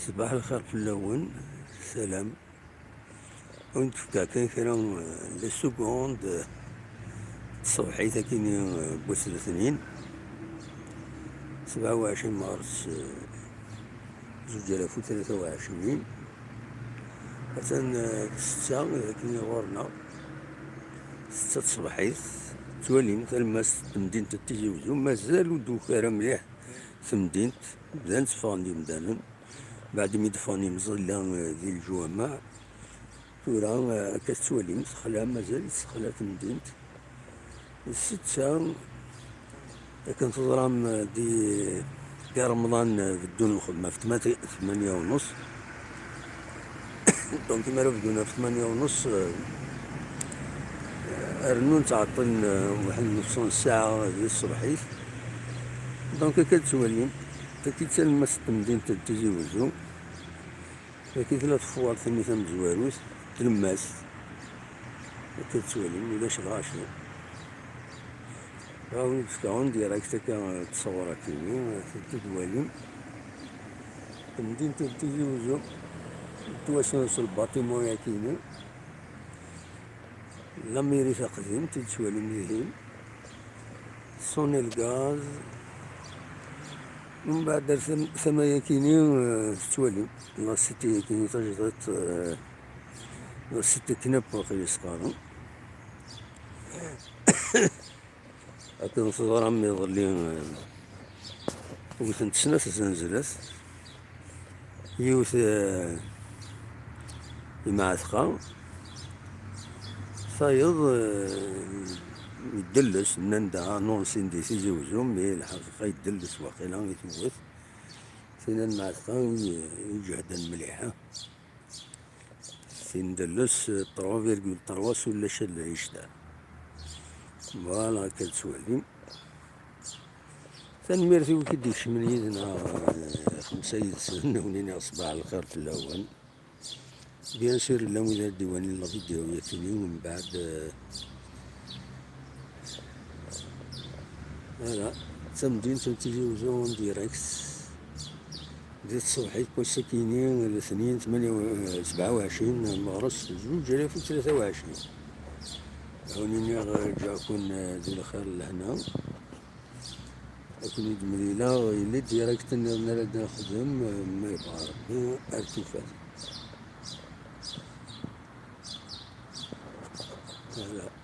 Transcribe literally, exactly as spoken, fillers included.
Ṣbaḥ lxir fell-awen, salam. Ur n-tefka kan kra n les secondes, tṣebḥit akini n wass letnin, sebɛa u ɛecrin mars, zuǧ alaf u tlata u ɛecrin. Atan ssetta akini ɣur-neɣ, ssetta tṣebḥit, tettwalim talemmast n temdint n Tizi Uzzu, mazal ur d-tuki ara mliḥ temdint, bdan tteffɣen-d yimdanen. Baɛd mi d-ffɣen yimẓilla, eh, di leǧwameɛ, tura, eh, akka tettwalim, texla, mazal-itt texla temdint. Ssetta, akken teẓram, eh, di, di Remḍan, eh, beddun lxedma ɣef tmati-, tmanya u nus. Donc, mi ara bdun ɣef tmanya u nus, eh, rennun ttɛeṭṭilen, eh, waḥed n nefṣ n ssaɛa di tṣebḥit. Donc, akka tettwalim, taki d talemmast n temdint n Tizi Uzzu. Wagi tella tefwart-nni tamezwarut, tlemmast. Akka tettwalim, ulac lɣaci. Ɣawin fkaɣ-awen direct akka ttṣewwur akini, tedwalim. Temdint n Tizi Uzzu, ttwasen s lbatimu yakini. La mairie taqdimt i tettwalim dihin. Sonner lgaz. Mbeɛd ar tam-, tama-yakini, eh, tettwalim. La cité-yakini tajdiṭ, eh, la cité Knapp waqil i s-qqaren. Akken teẓram iḍelli, eh, wten-t snat zenzlat. Yiwet, eh, imɛatqa, tayeḍ, eh, idelles, nnan-d anunsi-n di Tizi Uzzu, mais lḥaqiqa idelles waqila i tewwet. Tin n lmeɛtqa i, i iǧehden mliḥ. Tin n delles, eh, trois virgule trois s ulac ad icda. Voilà, akka tettwalim. Tanemmirt i wid i d-ikecmen yid-neɣ, eh, xemsa yid-sen, wen-iniɣ ṣbaḥ lxir fell-awen. Bien sûr, llan wid ara d-iwanin la vidéo yakini, mbeɛd, eh, voilà, d tamdint n Tizi Uzzu en direct. Di tṣebḥit n wass-akini, letnin, tmanya u, eh, sebɛa u ɛecrin meɣres, zuǧ alaf u tlata u ɛecrin. Ad wen-iniɣ, eh, ǧǧiɣ-ken, eh, di lxir d lehna. Ad ken-id-mlileɣ, yella direct nniḍen ara d-nexdem, eh, ma yebɣa Rebbi, ar tufat. Voilà.